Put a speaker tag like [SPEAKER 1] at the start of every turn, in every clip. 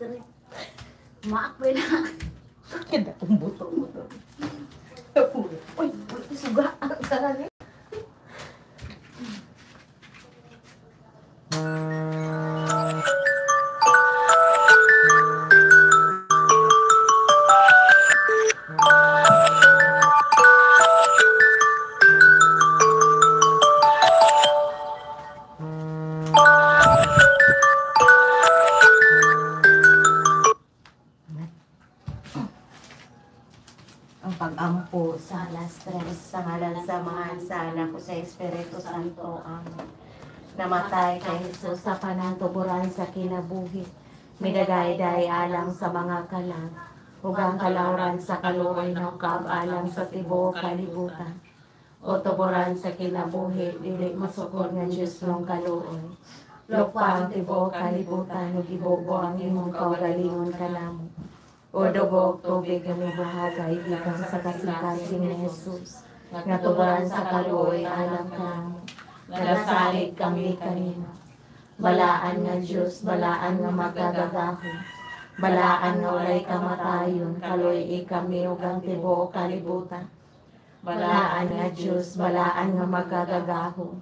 [SPEAKER 1] Street. Maakbe na.
[SPEAKER 2] Kaya akong buto-buto.
[SPEAKER 1] Uy, uy, suga. Ang ni.
[SPEAKER 2] Ang pag-ampo sa alas 3, sa ngalan sa Amahan, sa Anak, ug sa Espiritu Santo. Amen. Namatay kay Jesus sa panantuburan sa kinabuhi. Midagayday alang sa mga kalang, ug ang kalawran sa kaluoy na ukab alang sa tibuok kalibutan. O tuburan sa kinabuhi, dili masukod nga Diyos mong kaluoy. Lukpa ang tibuok kalibutan, ug ibubo ang imong kaugalingon kanamo. O dugo ug tubig nga mibuhagay gikan sa kasing-kasing ni Jesus, nga tuburan sa kaluoy alang kanamo. Nagasalig kami kanimo. Balaan nga Dios, balaan nga magagagahom, balaan nga walay kamatayon, kaluoy kami ug ang tibuok kalibutan. Balaan nga Dios, balaan nga magagagahom,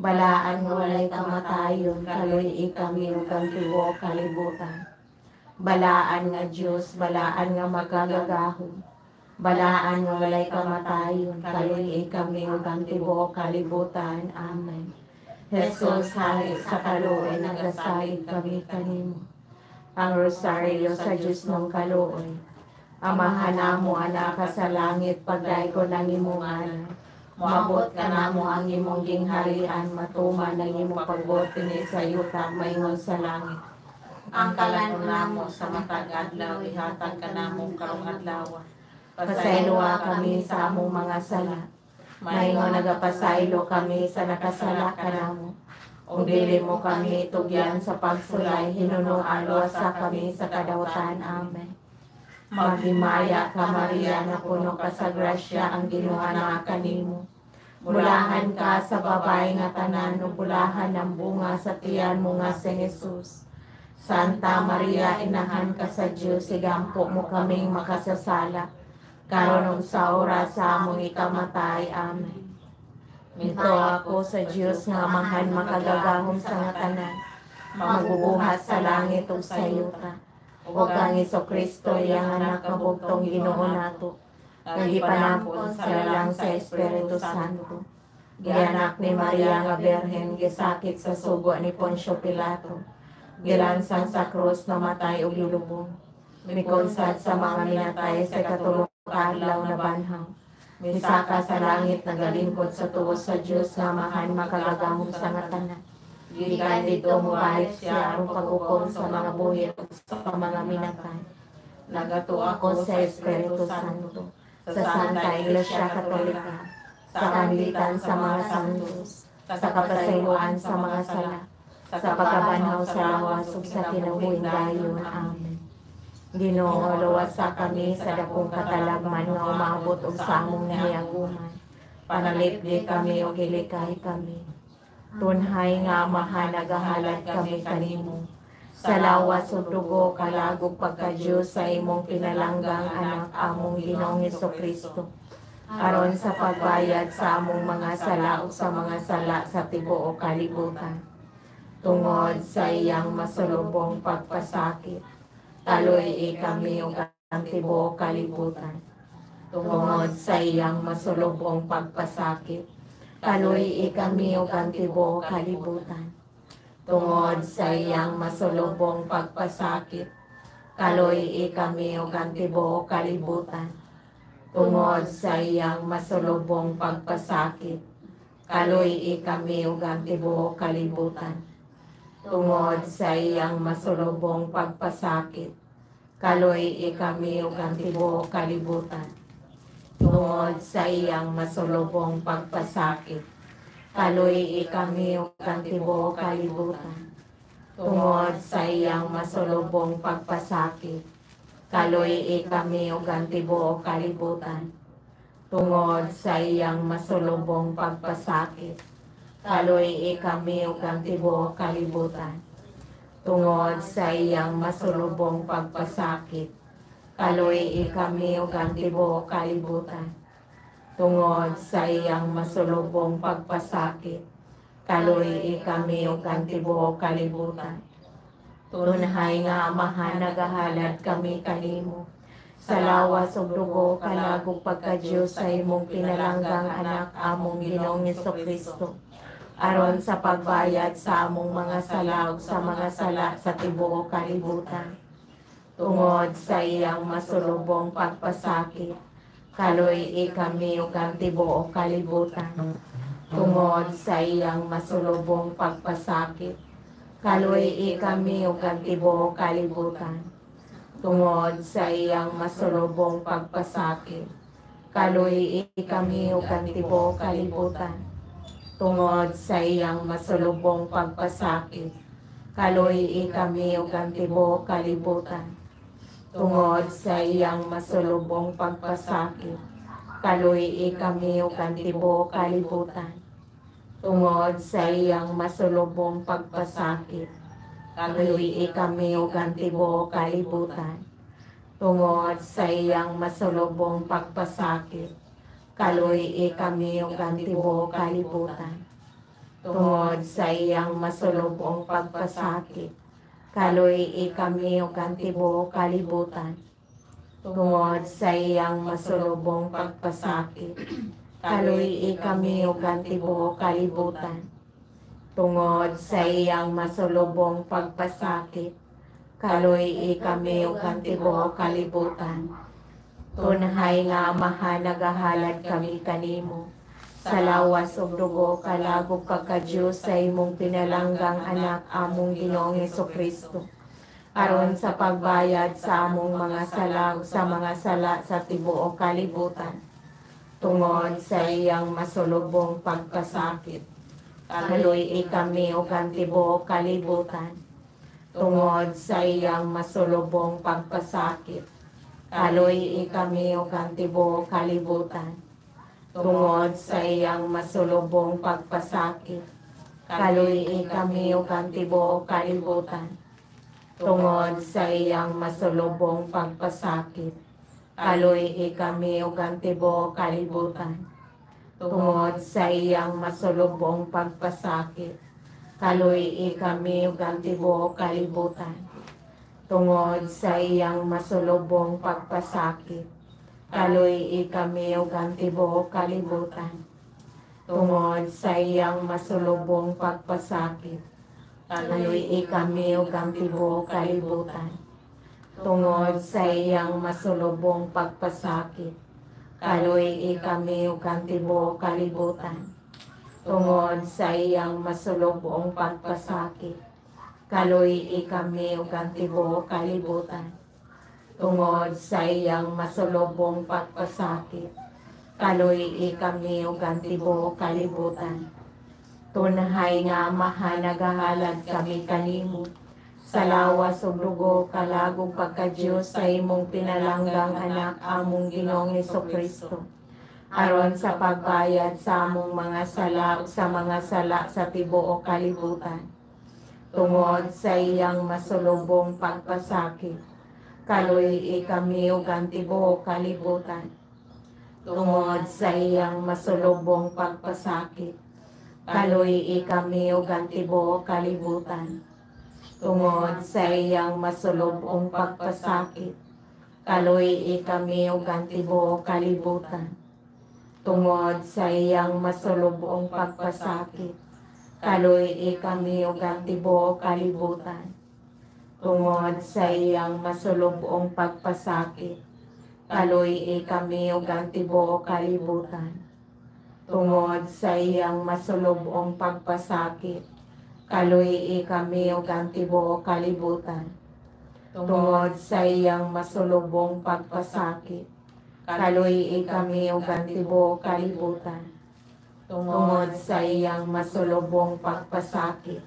[SPEAKER 2] balaan nga walay kamatayon, kaluoy kami ug ang tibuok kalibutan. Balaan nga Dios, balaan nga magagagahom, balaan nga walay kamatayon, kaluoy kami ug ang tibuok kalibutan. Amen. Jesus, hari sa kaluoy, nagasalig kami kanimo. Ang rosaryo sa Dios mong kaluoy. Amahan namo, Anak sa langit, pagdaygon ang imong ngalan. Moabot kanamo ang imong gingharian, matuman ang imong pagbuot dinhi sa yuta maingon sa langit.
[SPEAKER 3] Ang kalan namo sa matag adlaw ihatag kanamo karong adlaw.
[SPEAKER 2] Pasayloa kami sa among mga sala, maingon nagapasaylo kami sa nakasala kanamo. Ug dili mo kami tugyan sa pagsulay, hinunoa luwasa kami sa kadawatan. Amen. Maghimaya ka, Maria, nga puno ka sa grasya, ang Ginoo naa kanimo. Bulahan ka sa babae nga tanan, ug bulahan ang bunga sa tiyan mo nga si Jesus. Santa Maria, inahan ka sa Dios, igampo mo kaming makasasala, karon ug sa oras sa among ikamatay. Amen. Mituo ako sa Dios nga Amahan makagagahom sa nga tanan, magbubuhat sa langit ug sa yuta, ug kang Hesukristo, iyang anak nga bugtong Ginoo nato, nga gipanampon sa lalang sa Espiritu Santo. Gianak ni Maria nga Birhen, gisakit sa sugo ni Poncio Pilato, gilansang sa krus, namatay ug gilubong, mikonsad sa mga minatay, sa ikatulong ka adlaw na banhaw, misaka sa langit, nagalingkod sa tuos sa Dios nga Amahan makagagahom sa nga tanan. Gikan didto mobalik siya aron paghukom sa mga buhi ug sa mga minatay.
[SPEAKER 3] Nagatuo
[SPEAKER 2] Ako sa Espiritu Santo, sa Santa Iglesia Katolika, sa kanlitan sa mga santos, sa kapasayloan sa mga sala, sa pagkabanhaw sa lawas ug sa kinabuhing dayon. Amen. Ginoo, luwasa kami sa dakong katalagman nga umabot og sa among nahiyaguman. Panalipdi kami ug gilikay kami. Tunhay nga Amahan, nagahalad kami kanimo. Sa lawas ug dugo, kalag ug pagka-Dios sa imong pinalanggang anak, among Ginoong Hesukristo, aron sa pagbayad sa among mga sala ug sa mga sala sa tibuok kalibutan. Tungod sa iyang masulubong pagpasakit, kaluoy kami ug ang tibuok kalibutan. Tungod sa iyang masulubong pagpasakit, kaluoy kami ug ang tibuok kalibutan. Tungod sa iyang masulubong pagpasakit, kaluoy kami ug ang tibuok kalibutan. Tungod sa iyang masulubong pagpasakit, kaluoy kami ug ang tibuok kalibutan. Tungod sa iyang masulubong pagpasakit, kaluoy kami ug ang tibuok kalibutan. Tungod sa iyang masulubong pagpasakit, kaluoy kami ug ang tibuok kalibutan. Tungod sa iyang masulubong pagpasakit, kaluoy kami ug ang tibuok kalibutan. Tungod sa iyang masulubong pagpasakit, kaluoy kami ug ang tibuok kalibutan. Tungod sa iyang masulubong pagpasakit, kaluy-i kami ug ang tibuok kalibutan. Tungod sa iyang masulubong pagpasakit, kaluy-i kami ug ang tibuok kalibutan. Tunhay nga Amahan, nagahalad kami kanimo sa lawas ug dugo, kalag ug pagka-Diyos sa imong pinalanggang Anak, among Ginoong Kristo, aron sa pagbayad sa among mga sala ug sa mga sala sa tibuok kalibutan. Tungod sa iyang masulubong pagpasakit, kaluy-i kami ug ang tibuok kalibutan. Tungod sa iyang masulubong pagpasakit, kaluy-i kami ug ang tibuok kalibutan. Tungod sa iyang masulubong pagpasakit, kaluy-i kami ug ang tibuok kalibutan. Tungod sa iyang masulubong pagpasakit, kaluy-i kami ug ang tibuok kalibutan. Tungod sa iyang masulubong pagpasakit, kaluy-i kami ug ang tibuok kalibutan. Tungod sa iyang masulubong pagpasakit, kaluy-i kami ug ang tibuok kalibutan. Tungod sa iyang masulubong pagpasakit, kaluy-i kami ug ang tibuok kalibutan. Tungod sa iyang masulubong pagpasakit, kaluy-i kami ug ang tibuok kalibutan. Tungod sa iyang masulubong pagpasakit, kaluy-i kami ug ang tibuok kalibutan. Tungod sa iyang masulubong pagpasakit, kaluy-i kami ug ang tibuok kalibutan. Tunhay nga Amahan, nagahalad kami kanimo sa lawas ug dugo, kalag ug pagka-Diyos sa imong pinalanggang Anak, among Ginoong Kristo, aron sa pagbayad sa among mga sala ug sa mga sala sa tibuok kalibutan. Tungod sa iyang masulubong pagpasakit, kaluy-i kami ug ang tibuok kalibutan. Tungod sa iyang masulubong pagpasakit, kaluy-i kami ug ang tibuok kalibutan. Tungod sa iyang masulubong pagpasakit, kaluy-i kami ug ang tibuok kalibutan. Tungod sa iyang masulubong pagpasakit, kaluy-i kami ug ang tibuok kalibutan. Tungod sa iyang masulubong pagpasakit, kaluy-i kami ug ang tibuok kalibutan. Tungod sa iyang masulubong pagpasakit, kaluy-i kami ug ang tibuok kalibutan. Tungod sa iyang masulubong pagpasakit, kaluy-i kami ug ang tibuok kalibutan. Tungod sa iyang masulubong pagpasakit, kaluy-i kami ug ang tibuok kalibutan. Tungod sa iyang masulubong pagpasakit, kaluy-i kami ug ang tibuok kalibutan. Tungod sa iyang masulubong pagpasakit, kaluy-i kami ug ang tibuok kalibutan. Tunhay nga Amahan, nagahalad kami kanimo sa lawas ug dugo, kalag ug pagka-Diyos sa imong pinalanggang Anak, among Ginoong Kristo, aron sa pagbayad sa among mga sala ug sa mga sala sa tibuok kalibutan. Tungod sa iyang masulubong pagpasakit, kaluy-i kami ug ang tibuok kalibutan. Tungod sa iyang masulubong pagpasakit, kaluy-i kami ug ang tibuok kalibutan. Tungod sa iyang masulubong pagpasakit, kaluy-i kami ug ang tibuok kalibutan. Tungod sa iyang masulubong pagpasakit, kaluy-i kami ug ang tibuok kalibutan. Tungod sa iyang masulubong pagpasakit, kaluy-i kami ug ang tibuok kalibutan. Tungod sa iyang masulubong pagpasakit, kaluy-i kami ug ang tibuok kalibutan. Tungod sa iyang masulubong pagpasakit, kaluy-i kami ug ang tibuok kalibutan. Tungod sa iyang masulubong pagpasakit,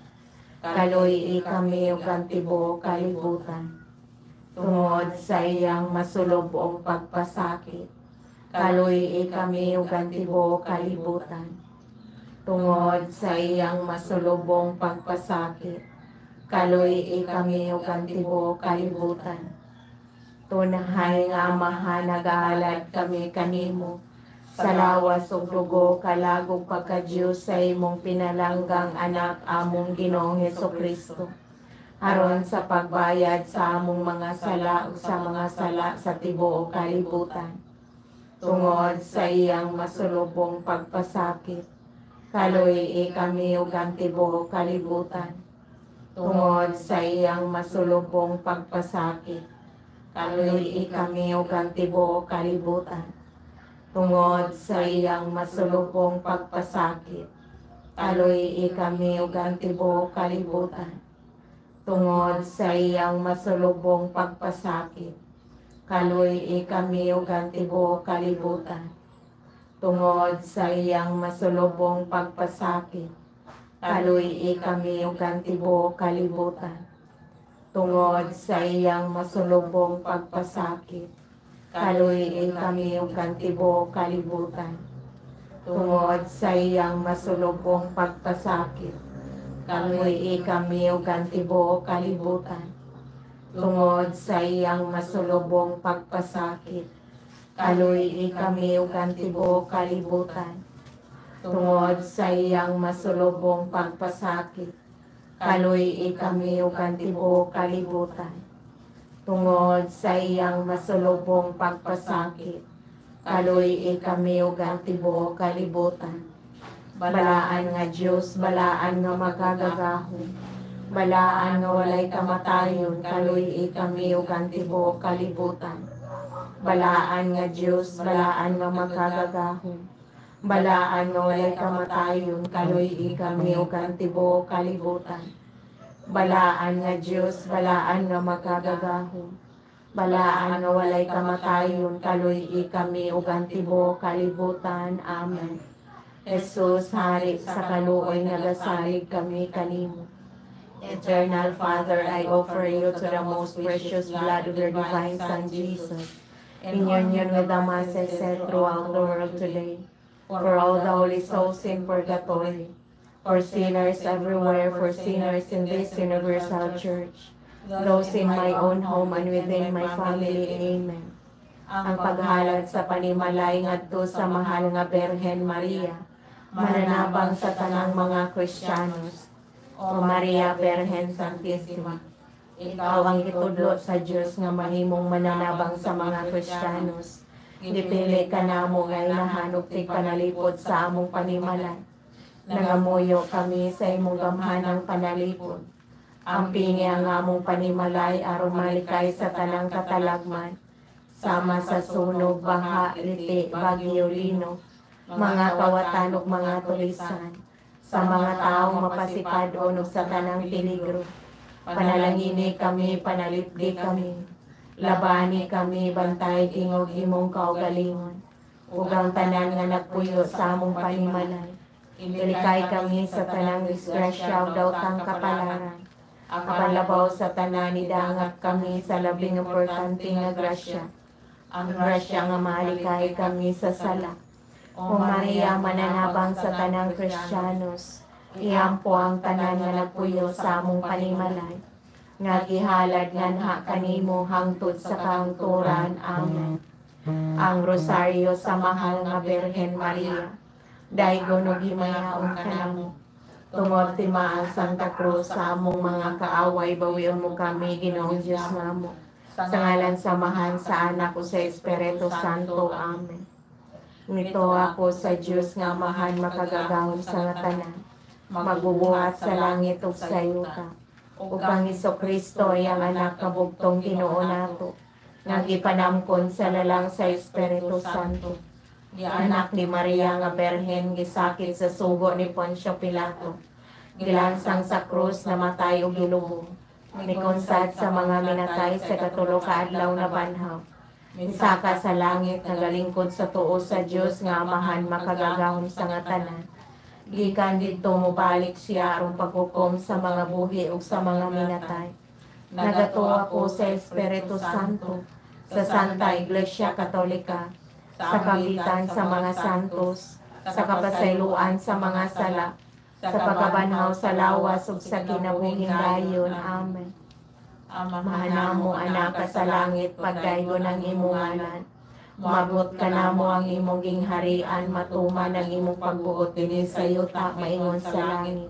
[SPEAKER 2] kaluy-i kami ug ang tibuok kalibutan. Tungod sa iyang masulubong pagpasakit, kaluy-i kami ug ang tibuok kalibutan. Tungod sa iyang masulubong pagpasakit, Kaluy-i kami ug ang tibuok kalibutan. Tunhay nga Amahan, nagahalad kami kanimo sa lawas ug dugo, kalag ug pagka-Diyos sa imong pinalanggang Anak, among Ginoong Hesukristo, aron sa pagbayad sa among mga sala ug sa mga sala sa tibuok kalibutan. Tungod sa iyang masulubong pagpasakit, kaluy-i kami ug ang tibuok kalibutan. Tungod sa iyang masulubong pagpasakit, kaluy-i kami ug ang tibuok kalibutan. Tungod sa iyang masulubong pagpasakit, kaluy-i kami ug ang tibuok kalibutan. Tungod sa iyang masulubong pagpasakit, kaluy-i kami ug ang tibuok kalibutan. Tungod sa iyang masulubong pagpasakit, kaluy-i kami ug ang tibuok kalibutan. Tungod sa iyang masulubong pagpasakit, kaluy-i kami ug ang tibuok kalibutan. Tungod sa iyang masulubong pagpasakit, kaluy-i kami ug ang tibuok kalibutan. Tungod sa iyang masulubong pagpasakit, kaluy-i kami ug ang tibuok kalibutan. Tungod sa iyang masulubong pagpasakit, kaluy-i kami ug ang tibuok kalibutan. Tungod sa iyang masulubong pagpasakit, kaluy-i kami ug ang tibuok kalibutan. Balaan nga Dios, balaan nga makagagahom, balaan nga walay kamatayon, kaluy-i kami ug ang tibuok kalibutan. Balaan nga Dios, balaan nga makagagahom, balaan nga walay kamatayon, kaluy-i kami ug ang tibuok kalibutan. Balaan nga Dios, balaan nga makagagahom, balaan nga walay kamatayon, kaluy-i kami ug ang tibuok kalibutan. Amen. Jesus, Hari sa kaluoy, nagasalig kami kanimo. Eternal Father, I offer you to the most precious blood of your divine Son, Jesus, in union with the Masses said throughout the world today, for all the holy souls in purgatory, for sinners everywhere, for sinners in this universal church, those in my own home and within my family. Amen. Ang paghalad sa panimalay ngadto sa mahal nga Berhen Maria, mananabang sa tanang mga Kristiyanos. O Maria Berhen Santissima, ikaw ang gitudlo sa Dios nga mahimong mananabang sa mga Kristiyanos. Gipili ka namo nga inahan ug tigpanalipod sa among panimalay. Nangamuyo kami sa imong gamhanang panalipod. Ampingi ang among panimalay aron malikay sa tanang katalagman, sama sa sunog, baha, liti, bagyo, lino, mga kawatan ug mga tulisan, sa mga taong mapasipad-on ug sa tanang peligro. Panalangini kami, panalipdi kami, labani kami, bantay tingog imong kaugalingon, ug ang tanan nga nagpuyo sa among panimalay. Ilikay kami sa tanang disgrasya ug daotang kapalaran. Apan labaw sa tanan, idangat kami sa labing importante nga grasya, ang grasya nga malikay kami sa sala. O Maria, mananabang sa tanang Kristiyanos, iampo ang tanan nga nagpuyo sa among panimalay, nga gihalad nganha kanimo hangtod sa kahangturan. Amen. Ang Rosaryo sa mahal nga Berhen Maria, daygon ug himayaon kanamo. Tungod timaan Santa Cruz sa among mga kaaway, bawion mo kami, Ginoong Dios namo. Sa ngalan sa Amahan, sa Anak ug sa Espiritu Santo. Amen. Nito ako sa Dios nga Amahan makagagahom sa nga tanan, magbubuhat sa langit ug sa yuta, ug kang Kristo, iyang Anak nga bugtong Ginoo nato, nga gipanamkon sa lalang sa Espiritu Santo. Anak ni Maria nga Berhen, gisakit sa sugo ni Poncio Pilato, gilansang sa krus, namatay ug gilubong, mikonsad sa mga minatay, sa katulo ka adlaw nabanhaw, misaka sa langit, nagalingkod sa tuo sa Dios nga Amahan makagagahom sa nga tanan. Gikan didto mobalik siya aron paghukom sa mga buhi ug sa mga minatay. Nagatuo ako sa Espiritu Santo, sa Santa Iglesia Katolika, sa kapitan sa mga santos, sa kapasayloan sa mga sala, Sa pagkabanhaw sa lawas ug sa kinabuhing dayon. Amen.
[SPEAKER 3] Amahan
[SPEAKER 2] Mahanamo, Anak ka sa langit, pagdaygon ang imong ngalan. Mabot ka namo ang imong gingharian, matuman ang imong pagbuot dinhi sa yuta maingon sa langit.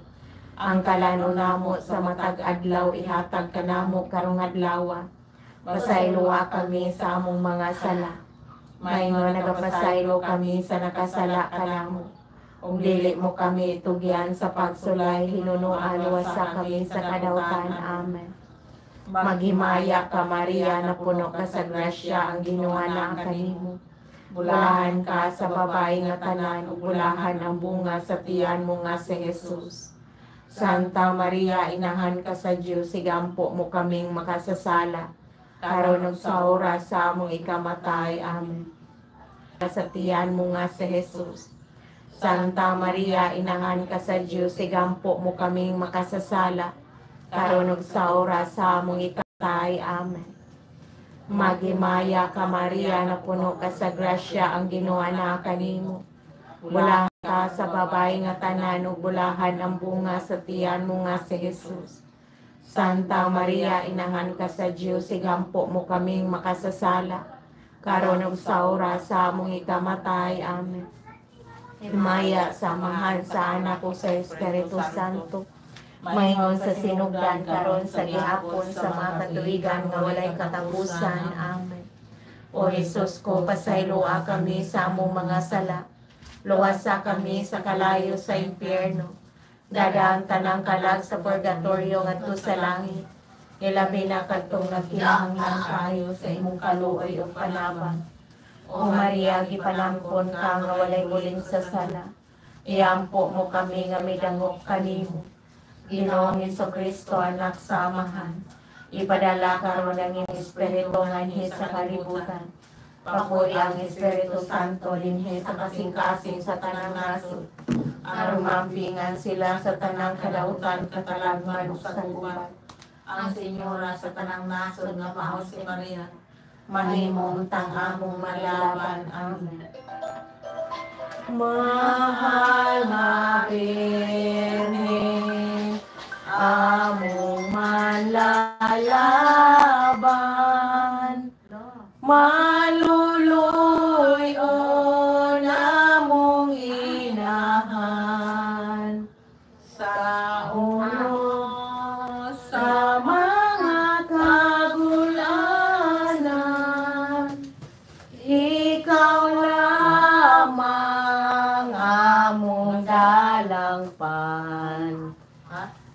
[SPEAKER 2] Ang kalano namo sa matag adlaw ihatag kanamo karong adlaw. Pasayloa kami sa among mga sala, maingon nagapasaylo kami sa nakasala kanamo. Ug dili mo kami itugyan sa pagsulay, hinunoan wasa kami sa kadawtan. Amen. Maghimaya ka, Maria, na puno ka sa grasya, ang Ginoo naa kanimo. Bulahan ka sa babae nga tanan, ug bulahan ang bunga sa tiyan mo nga si Jesus. Santa Maria, inahan ka sa Dios, igampo mo kaming makasasala, karon ug sa oras sa among ikamatay. Amen. Sa tiyan mo nga si Jesus. Santa Maria, inahan ka sa Dios, igampo mo kaming makasasala, karon ug sa oras sa among ikamatay. Amen. Maghimaya ka, Maria, na puno ka sa grasya, ang Ginoo naa kanimo. Bulahan ka sa babae nga tanan ug bulahan ang bunga sa tiyan mo nga si Jesus. Santa Maria, inahan ka sa Dios, igampo mo kaming makasasala, karon ug sa oras sa among ikamatay. Amen. Himaya sa Amahan, sa Anak ug sa Espiritu Santo, maingon sa sinugdan, karon sa gihapon, sa mga katuigan nga walay katapusan. Amen. O Jesus ko, pasayloa kami sa among mga sala. Luwasa kami sa kalayo sa impyerno. Dada ang tanang kalag sa purgatorio ngadto sa langit. Ilabi na kadtong nagkinahanglan kaayo sa imong kaluoy ug panabang. O Maria, gipanangkon ka nga walay bulin sa sala. Iampo mo kami nga midangop kanimo. Ginoong Kristo, anak sa Amahan, ipadala karon ang imong Espiritu nganhi sa kalibutan. Papuy ang Espiritu Santo dinhi sa kasing-kasing sa tanang nasod, aron mampingan sila sa tanang kadautan, katalagman ug sa gubat.
[SPEAKER 3] Ang Senyora sa tanang nasod nga mao si Maria,
[SPEAKER 2] mahimong tang among malaban. Amen. Mahal nga Birhen, among manlalaban, maluluy-on among inahan,
[SPEAKER 3] sa uno
[SPEAKER 2] sa mga kagulanan, ikaw lamang among dalangpan.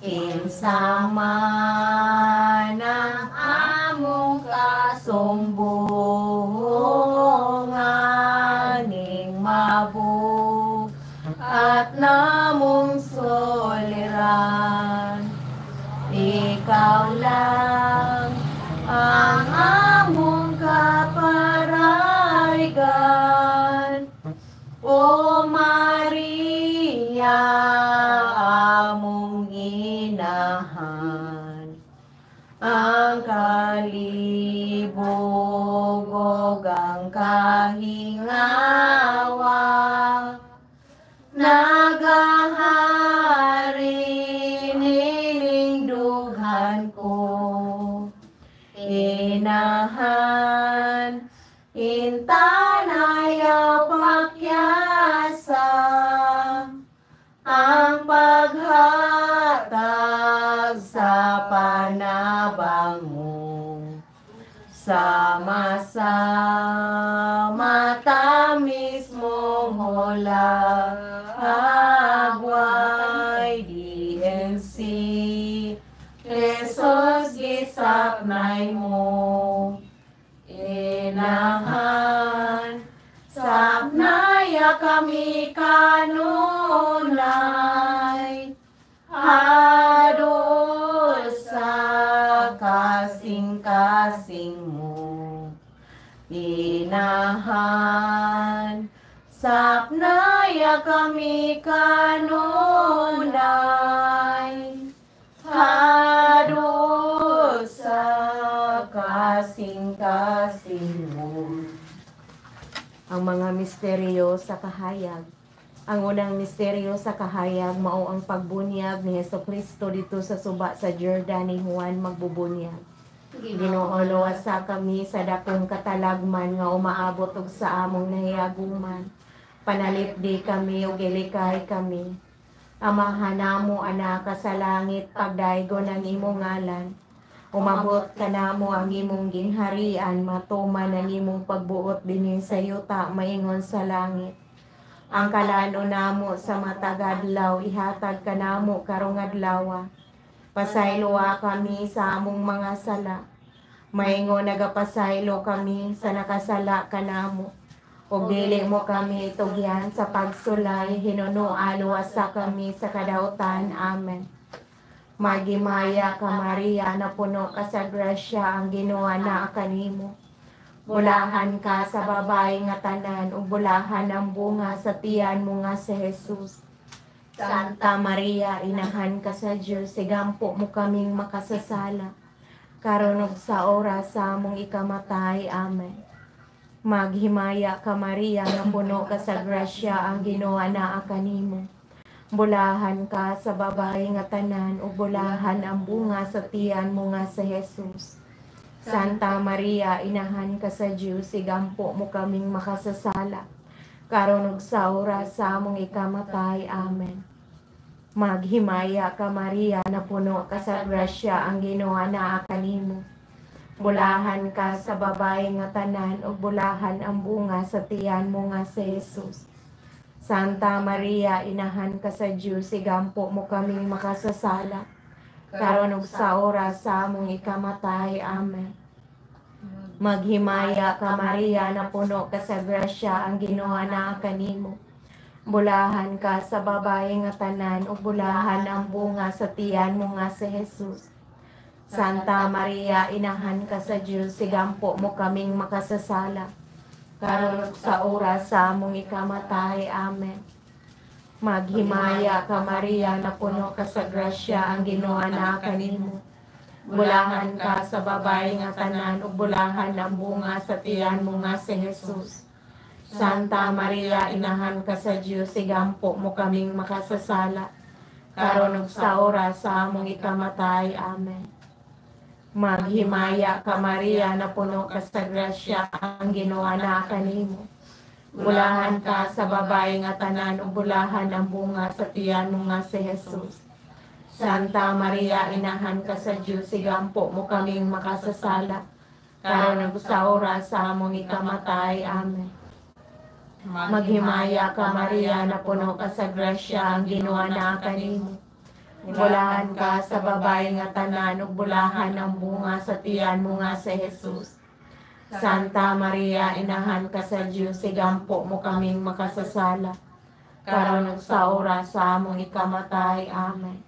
[SPEAKER 2] Kinsa man ang among kasumbungan ning mabug at namong soliran. Ikaw lang ang among kaparaygan. O Maria, among inahan, ang kalibog ug ang kahingawa, nagahari nining dughan ko. Inahan, intanaya pakyasa, ang paghatag sa panabang mo. Sama sa matamis mong hulagway, DNC, Jesus gisaknay mo. Inahan, saknaya kami kanunay, hadol sa kasing-kasing mo. Inahan, saknaya kami kanunay, hadol sa kasing-kasing mo. Ang mga misteryo sa kahayag. Ang unang misteryo sa kahayag mao ang pagbunyag ni Hesukristo didto sa suba sa Jordan ni Juan magbubunyag. Ginoo, luwasa kami sa dakong katalagman nga umaabot og sa among nahiyaguman. Panalipdi kami ug ilikay kami. Amahan namo, anaa ka sa langit, pagdaygon ang imong ngalan. Umabot kanamo ang imong gingharian, matuman ang imong pagbuot dinhi sa yuta maingon sa langit. Ang kalan-on namo sa matag adlaw ihatag kanamo karong adlaw. Pasayloa kami sa among mga sala, maingon nagapasaylo kami sa nakasala kanamo. Ug dili mo kami itugyan sa pagsulay, hinunoa luwasa kami sa kadautan. Amen. Maghimaya ka, Maria, napuno ka sa grasya, ang Ginoo naa kanimo. Bulahan ka sa babae nga tanan, ug bulahan ang bunga sa tiyan mo nga si Jesus. Santa Maria, inahan ka sa Dios, igampo mo kaming makasasala, karon ug sa oras sa among ikamatay. Amen. Maghimaya ka, Maria, nga puno ka sa grasya, ang Ginoo naa kanimo. Bulahan ka sa babae nga tanan, ug bulahan ang bunga sa tiyan mo nga si Jesus. Santa Maria, inahan ka sa Dios, igampo mo kaming makasasala, karon ug sa oras sa among ikamatay. Amen. Maghimaya ka, Maria, napuno ka sa grasya, ang Ginoo naa kanimo. Bulahan ka sa babae nga tanan, ug bulahan ang bunga sa tiyan mo nga si Jesus. Santa Maria, inahan ka sa Dios, igampo mo kaming makasasala, karon ug sa oras sa among ikamatay. Amen. Maghimaya ka, Maria, napuno ka sa grasya, ang Ginoo naa kanimo. Bulahan ka sa babae nga tanan, ug bulahan ang bunga sa tiyan mo nga si Jesus. Santa Maria, inahan ka sa Dios, igampo mo kaming makasasala, karon ug sa oras sa among ikamatay. Amen. Maghimaya ka, Maria, napuno ka sa grasya, ang Ginoo naa kanimo. Bulahan ka sa babae nga tanan, ug bulahan ang bunga sa tiyan mo nga si Jesus. Santa Maria, inahan ka sa Dios, igampo mo kaming makasasala, karon ug sa oras sa among ikamatay. Amen. Maghimaya ka, Maria, napuno ka sa grasya, ang Ginoo naa kanimo. Bulahan ka sa babae nga tanan, ug bulahan ang bunga sa tiyan mo nga si Jesus. Santa Maria, inahan ka sa Dios, igampo mo kaming makasasala, karon ug sa oras sa among ikamatay. Amen. Maghimaya ka, Maria, napuno ka sa grasya, ang Ginoo naa kanimo. Bulahan ka sa babae nga tanan, ug bulahan ang bunga sa tiyan mo nga si Jesus. Santa Maria, inahan ka sa Dios, igampo mo kaming makasasala, karon ug sa oras sa among ikamatay. Amen.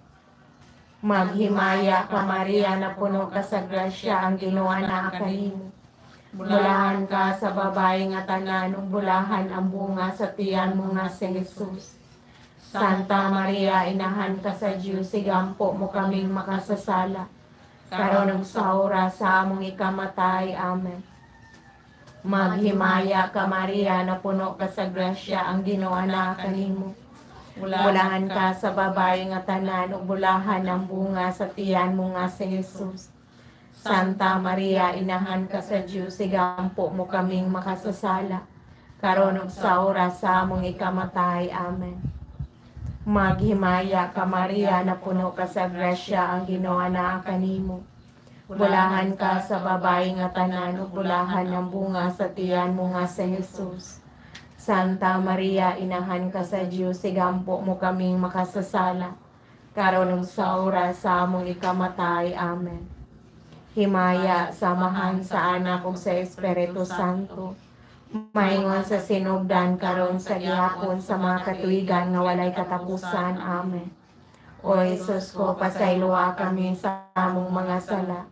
[SPEAKER 2] Maghimaya ka, Maria, napuno ka sa grasya, ang Ginoo naa kanimo. Bulahan ka sa babae nga tanan, ug bulahan ang bunga sa tiyan mo nga si Jesus. Santa Maria, inahan ka sa Dios, igampo mo kaming makasasala, karon ug sa oras sa among ikamatay. Amen. Maghimaya ka, Maria, napuno ka sa grasya, ang Ginoo naa kanimo. Bulahan ka sa babae nga tanan, ug bulahan ang bunga sa tiyan mo nga si Jesus. Santa Maria, inahan ka sa Dios, igampo mo kaming makasasala, karon ug sa oras sa among ikamatay. Amen. Maghimaya ka, Maria, napuno ka sa grasya, ang Ginoo naa kanimo. Bulahan ka sa babae nga tanan, ug bulahan ang bunga sa tiyan mo nga si Jesus. Santa Maria, inahan ka sa Dios, igampo mo kaming makasasala, karon ug sa oras sa among ikamatay. Amen. Himaya sa Amahan, sa Anak ug sa Espiritu Santo, maingon sa sinugdan, karon sa gihapon, sa mga katuigan nga walay katapusan. Amen. O Jesus ko, pasayloa kami sa among mga sala.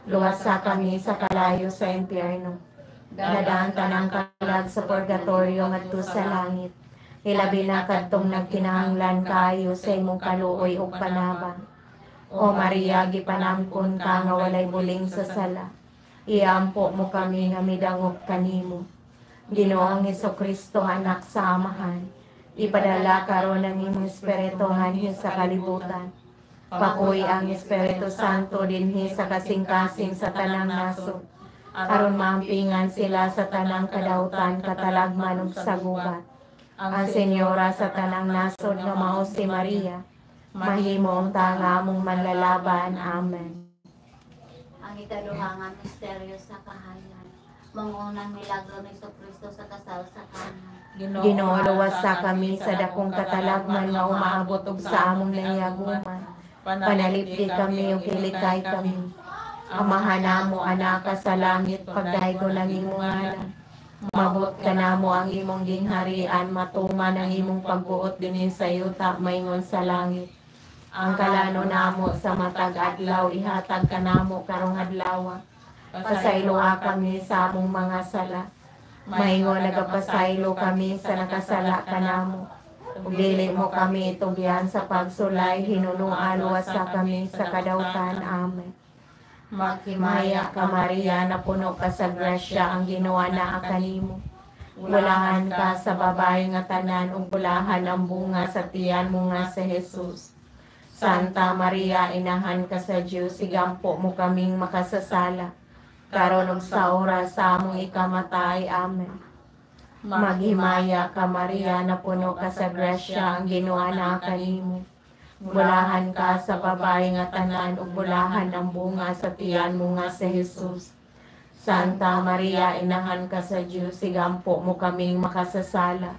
[SPEAKER 2] Luwasa kami sa kalayo sa impyerno. Dadaan tanang kalag sa purgatorio ngadto sa langit. Hilabi na kadtong nagkinahanglan kaayo sa imong kaluoy ug panabang. O Maria, gipanangkon ka nga walay buling sa sala. Iampo mo kami nga midangop kanimo. Ginoong Hesukristo, anak sa Amahan, Ipadala karon ang imong Espiritu nganhi sa kalibutan. Pakuy ang Espiritu Santo dinhi sa kasing-kasing sa tanang nasod, aron maampingan sila sa tanang kadautan, katalagman ug sa gubat. Ang Senyora sa tanang nasod nga mao si Maria, mahimo unta nga among manlalaban. Amen.
[SPEAKER 1] Ang ikaduha nga misteryo sa kahayan. Mangunang milagro ni Kristo sa kasal sa Kana.
[SPEAKER 2] Ginoo, luwasa kami sa dakong katalagman nga umaabot og sa among nahiyaguman. Panalipdi kami ug ilikay kami. Amahan namo anaka sa langit, pagdaygon ang imong ngalan. Mabot kanamo ang imong gingharian, matuman ang imong pagbuot dinhi sa yuta maingon sa langit. Ang kalano namo sa matag adlaw ihatag kanamo karong adlaw. Pasayloa kami sa among mga sala, maingon nagapasaylo kami sa nakasala kanamo. Ug dili mo kami itugyan sa pagsulay, hinunua luwasa kami sa kadawtan. Amen. Maghimaya ka, Maria, napuno ka sa grasya, ang Ginoo naa kanimo. Bulahan ka sa babae nga tanan ug bulahan ang bunga sa tiyan mo nga si Jesus. Santa Maria, inahan ka sa Dios, igampo mo kaming makasasala, karon ug sa oras sa among ikamatay. Amen. Maghimaya ka, Maria, napuno ka sa grasya, ang Ginoo naa kanimo. Bulahan ka sa babae nga tanan ug bulahan ang bunga sa tiyan mo nga si Jesus. Santa Maria, inahan ka sa Dios, igampo mo kaming makasasala,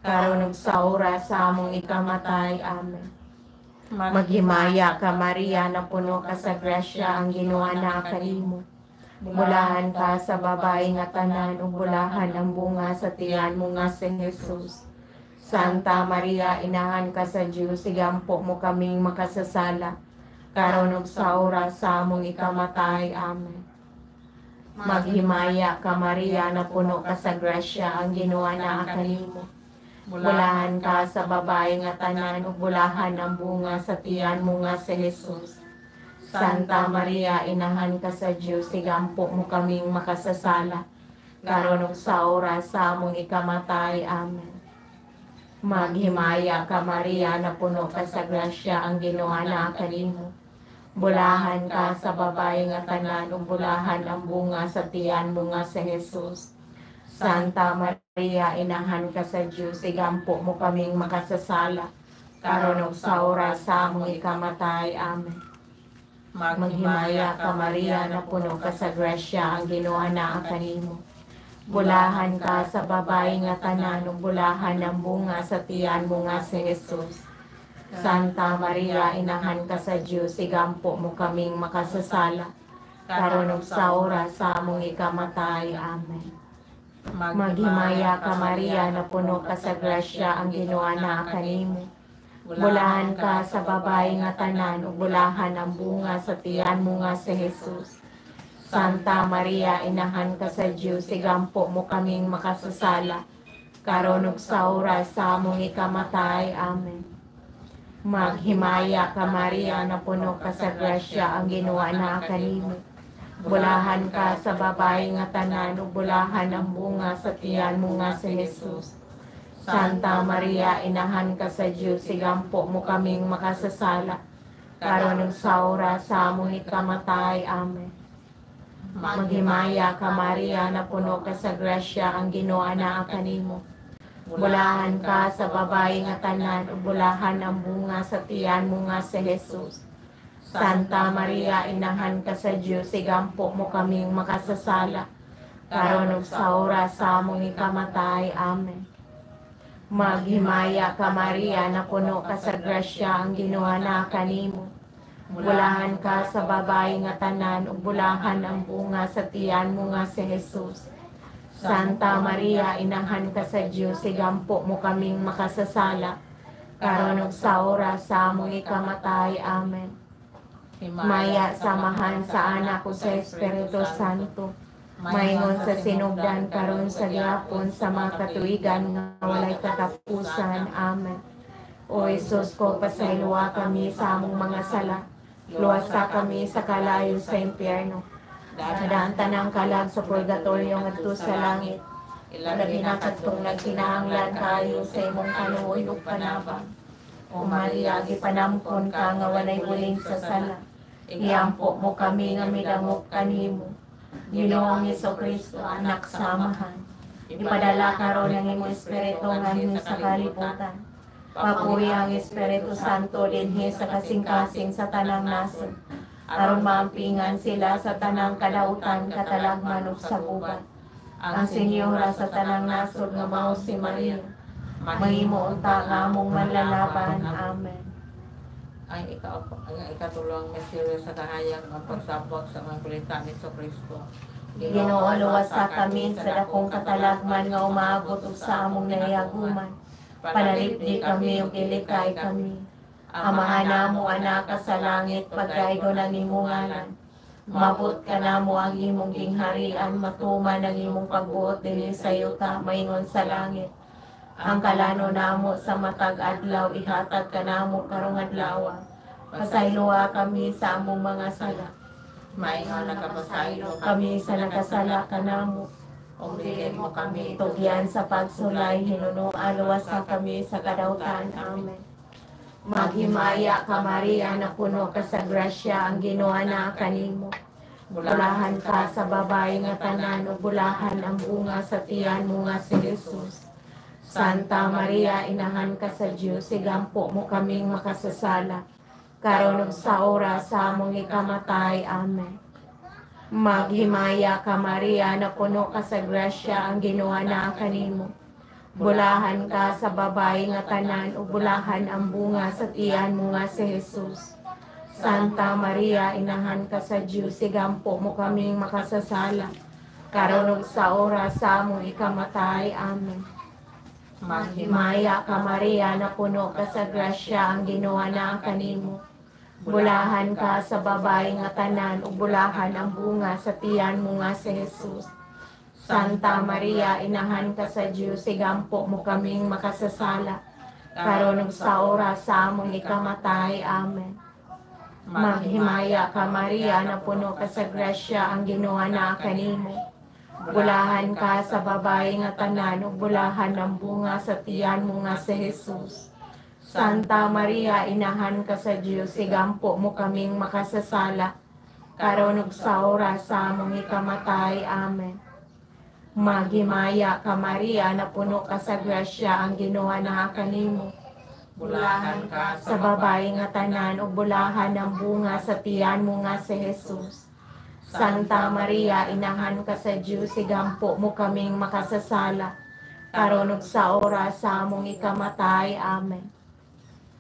[SPEAKER 2] karon ug sa oras sa among ikamatay. Amen. Maghimaya ka, Maria, napuno ka sa grasya, ang Ginoo naa kanimo. Bulahan ka sa babae nga tanan ug bulahan ang bunga sa tiyan mo nga si Jesus. Santa Maria, inahan ka sa Dios, igampo mo kaming makasasala, karon ug sa oras sa among ikamatay. Amen. Maghimaya ka, Maria, napuno ka sa grasya, ang Ginoo naa kanimo. Bulahan ka sa babae nga tanan ug bulahan ang bunga sa tiyan mo nga si Jesus. Santa Maria, inahan ka sa Dios, igampo mo kaming makasasala, karon ug sa oras sa among ikamatay. Amen. Maghimaya ka, Maria, napuno ka sa grasya, ang Ginoo naa kanimo. Bulahan ka sa babae nga tanan ug bulahan ang bunga sa tiyan mo nga si Jesus. Santa Maria, inahan ka sa Dios, igampo mo kaming makasasala, karon ug sa oras sa among ikamatay. Amen. Maghimaya ka, Maria, napuno ka sa grasya, ang Ginoo naa kanimo. Bulahan ka sa babae nga tanan ug bulahan ang bunga sa tiyan mo nga si Jesus. Santa Maria, inahan ka sa Dios, igampo mo kaming makasasala, karon ug sa oras sa among ikamatay. Amen. Maghimaya ka, Maria, napuno ka sa grasya, ang Ginoo naa kanimo. Bulahan ka sa babae nga tanan ug bulahan ang bunga sa tiyan mo nga si Jesus. Santa Maria, inahan ka sa Dios, igampo mo kaming makasasala, karon ug sa oras sa among ikamatay. Amen. Maghimaya ka, Maria, napuno ka sa grasya, ang Ginoo naa kanimo. Bulahan ka sa babae nga tanan ug bulahan ang bunga sa tiyan mo nga si Jesus. Santa Maria, inahan ka sa Dios, igampo mo kaming makasasala, karon ug sa oras sa among ikamatay. Amen. Maghimaya ka, Maria, napuno ka sa grasya, ang Ginoo naa kanimo. Bulahan ka sa babae nga tanan ug bulahan ang bunga sa tiyan mo nga si Jesus. Santa Maria, inahan ka sa Dios, igampo mo kaming makasasala, karon ug sa oras sa among ikamatay. Amen. Maghimaya ka, Maria, napuno ka sa grasya, ang Ginoo naa kanimo. Bulahan ka sa babae nga tanan ug bulahan ang bunga sa tiyan mo nga si Jesus. Santa Maria, inahan ka sa Dios, igampo mo kaming makasasala, karon ug sa oras sa among ikamatay. Amen. Maya samahan sa Anak ug sa Espiritu Santo, maingon sa sinugdan, karon sa gihapon, sa mga katuigan nga walay katapusan. Amen. O Jesus ko, pasayloa kami sa among mga sala. Luwasa kami sa kalayo sa impyerno. Daan tanang kalag sa purgatorio ngadto sa langit. Labi na kadtong nagkinahanglan kaayo sa imong kaluoy ug panabang. O Maria, gipanampon ka nga walay buling sa sala. Iampo mo kami nga midangop kanimo. Ginoong Kristo, Anak sa Amahan, ipadala karon ang imong Espiritu nganhi sa kalibutan. Papuyo ang Espiritu Santo dinhi sa kasing-kasing sa tanang nasod, aron maampingan sila sa tanang kadautan, katalagman ug sa gubat. Ang senyora sa tanang nasod nga mao si Maria, mahimo unta nga among manlalaban. Amen.
[SPEAKER 3] Ang ikatulong misteryo sa kahayag, ang pagsabwag sa mga kulita ni Kristo.
[SPEAKER 2] Ginoo, luwasa kami sa dakong katalagman nga umaabot ug sa among nahiyaguman. Panalipdi kami ug ilikay kami. Amahan namo Anak ka sa langit, pagdaygon ang imong ngalan. Mabot kanamo ang imong gingharian, matuman ang imong pagbuot dinhi sa yuta maingon sa langit. Ang kalano namo sa matag adlaw ihatag kanamo karong adlaw. Pasayloa kami sa among mga sala.
[SPEAKER 3] Maingon nakapasaylo
[SPEAKER 2] kami sa nakasala kanamo.
[SPEAKER 3] Ug dili mo kami
[SPEAKER 2] tugyan sa pagsulay, hinunoan, luwasa kami sa kadautan. Amen. Maghimaya ka, Maria, napuno ka sa grasya, ang Ginoo naa kanimo. Bulahan ka sa babae nga tanan, ug bulahan ang bunga sa tiyan mo nga si Jesus. Santa Maria, inahan ka sa Dios, igampo mo kaming makasasala, karon ug sa oras sa among ikamatay. Amen. Maghimaya ka, Maria, napuno ka sa grasya, ang Ginoo naa kanimo. Bulahan ka sa babae nga tanan, ug bulahan ang bunga sa tiyan mo nga si Jesus. Santa Maria, inahan ka sa Dios, igampo mo kaming makasasala, karon ug sa oras sa among ikamatay. Amen. Maghimaya ka, Maria, napuno ka sa grasya, ang Ginoo naa kanimo. Bulahan ka sa babae nga tanan, ug bulahan ang bunga sa tiyan mo nga si Jesus. Santa Maria, inahan ka sa Dios, igampo mo kaming makasasala, karon ug sa oras sa among ikamatay. Amen. Maghimaya ka, Maria, napuno ka sa grasya, ang Ginoo naa kanimo. Bulahan ka sa babae nga tanan, ug bulahan ang bunga sa tiyan mo nga si Jesus. Santa Maria, inahan ka sa Dios, igampo mo kaming makasasala, karon ug sa oras sa among ikamatay. Amen. Maghimaya ka, Maria, napuno ka sa grasya, ang Ginoo naa kanimo.
[SPEAKER 3] Bulahan ka
[SPEAKER 2] sa babae nga tanan, ug bulahan ang bunga sa tiyan mo nga si Jesus. Santa Maria, inahan ka sa Dios, igampo mo kaming makasasala, karon ug sa oras sa among ikamatay. Amen.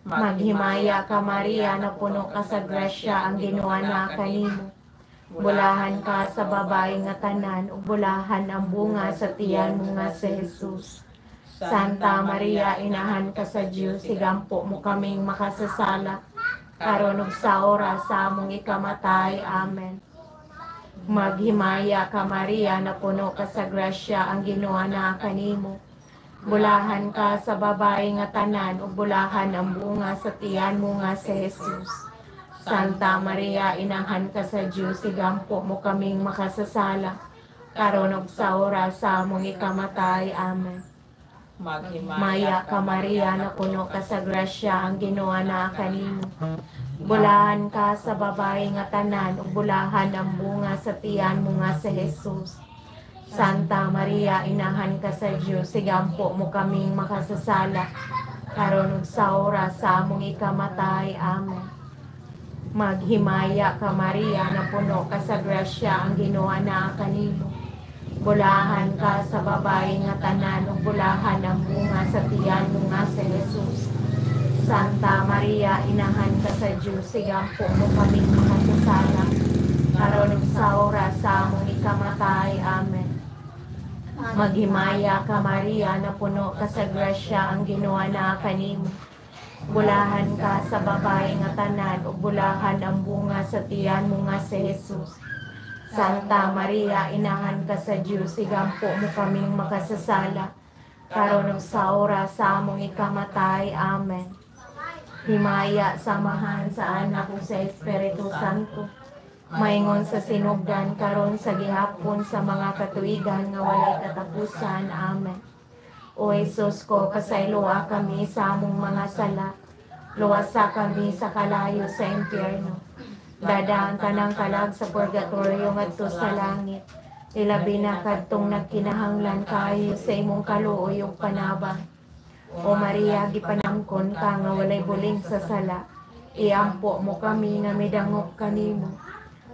[SPEAKER 2] Maghimaya ka, Maria, napuno ka sa grasya, ang Ginoo naa kanimo. Bulahan ka sa babae nga tanan, ug bulahan ang bunga sa tiyan mo nga si Jesus. Santa Maria, inahan ka sa Dios, igampo mo kaming makasasala, karon ug sa oras sa among ikamatay. Amen. Maghimaya ka, Maria, napuno ka sa grasya, ang Ginoo naa kanimo. Bulahan ka sa babae nga tanan, ug bulahan ang bunga sa tiyan mo nga si Jesus. Santa Maria, inahan ka sa Dios, igampo mo kaming makasasala, karon ug sa oras sa among ikamatay. Amen.
[SPEAKER 3] Maghimaya
[SPEAKER 2] Maya ka, Maria, napuno ka sa grasya, ang Ginoo naa kanimo. Bulahan ka sa babae nga tanan, ug bulahan ang bunga sa tiyan mo nga si Jesus. Santa Maria, inahan ka sa Dios, igampo mo kaming makasasala, karon ug sa oras sa among ikamatay. Amen. Maghimaya ka, Maria, napuno ka sa grasya, ang Ginoo naa kanimo. Bulahan ka sa babae nga tanan, ug bulahan ang bunga sa tiyan mo nga si Jesus. Santa Maria, inahan ka sa Dios, igampo mo kaming makasasala, karon ug sa oras sa among ikamatay. Amen. Maghimaya ka, Maria, napuno ka sa grasya, ang Ginoo naa kanimo. Bulahan ka sa babae nga tanan, ug bulahan ang bunga sa tiyan mo nga si Jesus. Santa Maria, inahan ka sa Dios, igampo mo kaming makasasala, karon ug sa oras sa among ikamatay. Amen. Himaya, samahan sa Anak ug sa Espiritu Santo, Maingon sa sinugdan karon sa gihapon sa mga katuigan nga walay katapusan. Amen. O Jesus ko, pasayloa kami sa among mga sala. Luwasa kami sa kalayo sa impyerno. Dada ang tanang kalag sa purgatorio ngadto sa langit. Ilabi na kadtong nagkinahanglan kaayo sa imong kaluoy ug panabang. O Maria, gipanangkon ka nga walay buling sa sala. Iampo mo kami nga midangop kanimo.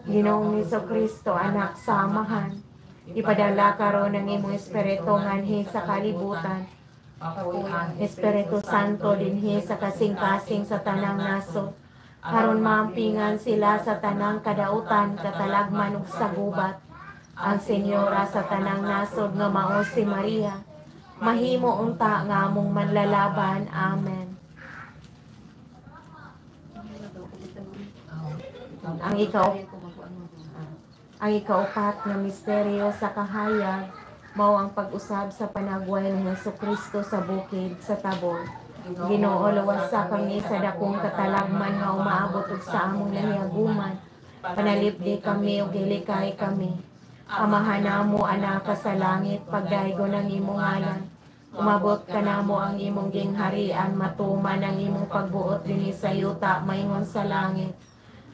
[SPEAKER 2] Ginoong Kristo, anak sa Amahan, ipadala karon ang imong espiritu nganhi sa kalibutan. Espiritu Santo dinhi sa kasing-kasing sa tanang nasod. Aron maampingan sila sa tanang kadautan, katalagman ug sa gubat. Ang senyora sa tanang nasod nga mao si Maria, mahimo unta nga among manlalaban. Amen. Ang ikaupat nga misteryo sa kahayag mao ang pag-usab sa panagway ni Hesukristo sa bukid sa Tabor. Ginoo, luwasa kami sa dakong katalagman nga umaabot og sa among nahiaguman. Panalipdi kami ug gilikay kami. Amahan namo, Anaka sa langit, pagdaygon ang imong ngalan. Umabot kanamo ang imong gingharian, matuman ang imong pagbuot dinhi sa yuta maingon sa langit.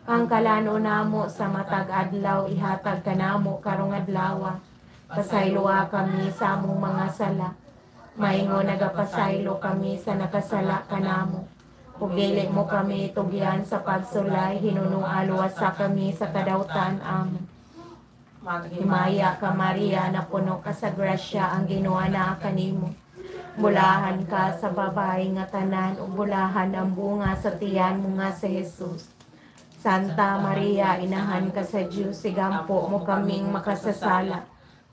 [SPEAKER 2] Ang kalano namo sa matag adlaw ihatag kanamo karong adlaw. Pasayloa kami sa among mga sala. Maingon nagapasaylo kami sa nakasala kanamo. Ug dili mo kami tugyan sa pagsulay, hinunua luwasa kami sa kadawtan. Amen. Himaya ka Maria, napuno ka sa grasya, ang Ginoo naa kanimo. Bulahan ka sa babae nga tanan, ug bulahan ang bunga sa tiyan mo nga si Jesus. Santa Maria, inahan ka sa Dios, sigampo mo kaming makasasala.